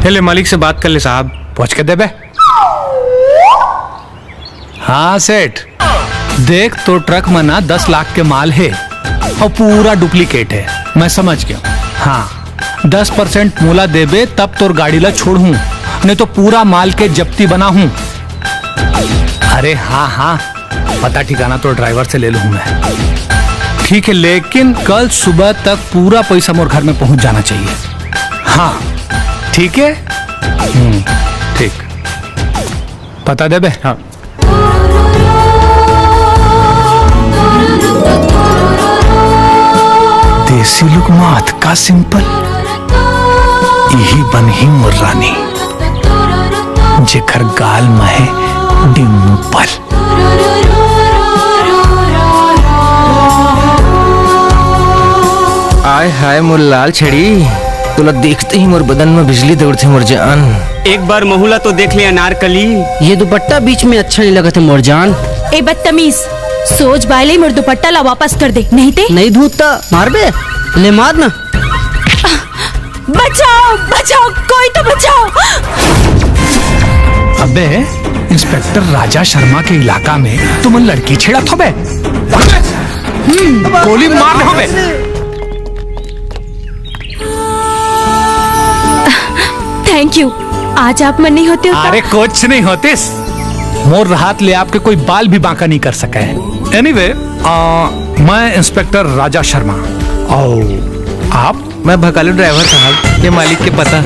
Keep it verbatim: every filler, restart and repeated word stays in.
पहले मालिक से बात कर ले साहब। पूछ के देबे। हाँ सेठ, देख, तोर ट्रक में ना दस लाख के माल हे अउ पूरा डुप्लीकेट हे। मैं समझ गया। हाँ, दस परसेंट मोला देबे तब तोर गाड़ी ला छोड़हूँ, नहीं तो पूरा माल के जब्ती बनाहूँ। अरे हाँ हाँ, पता ठिकाना तो ड्राइवर से ले लूँ मैं। ठीक है, लेकिन कल सुबह तक पूरा पैसा मोर घर में पहुँच जाना चाहिए। हाँ, ठीक है। हम्म, ठीक। पता देबे? हाँ। देसी लुक मात का सिंपल, इही बनही मोर रानी, जेकर गाल में हे डिम्पल। आय हाय मोर लाल छड़ी, तोला देखते ही मोर बदन में बिजली दौड़थे मोर जान। एक बार महू ला तो देख ले अनारकली। ये दुपट्टा बीच में अच्छा नहीं लगत हे मोर जान। ए बदतमीज, सोच बाय ले मोर दुपट्टा ला वापस कर दे, नहीं ते नहीं धूत त मारबे, ले मार ना। बचाओ, बचाओ, कोई तो बचाओ। अबे, इंस्पेक्टर राजा शर्मा के इलाका में तुमन लड़की छेड़त होबे? गोली मार दे होबे। Thank you. आज आप मन नहीं होते हो तो अरे कुछ नहीं होतिस। मोर हाथ ले आपके कोई बाल भी बांका नहीं कर सके है। एनीवे, मैं इंस्पेक्टर राजा शर्मा। और आप? मैं भकालू ड्राइवर साहब, ये मालिक के पता।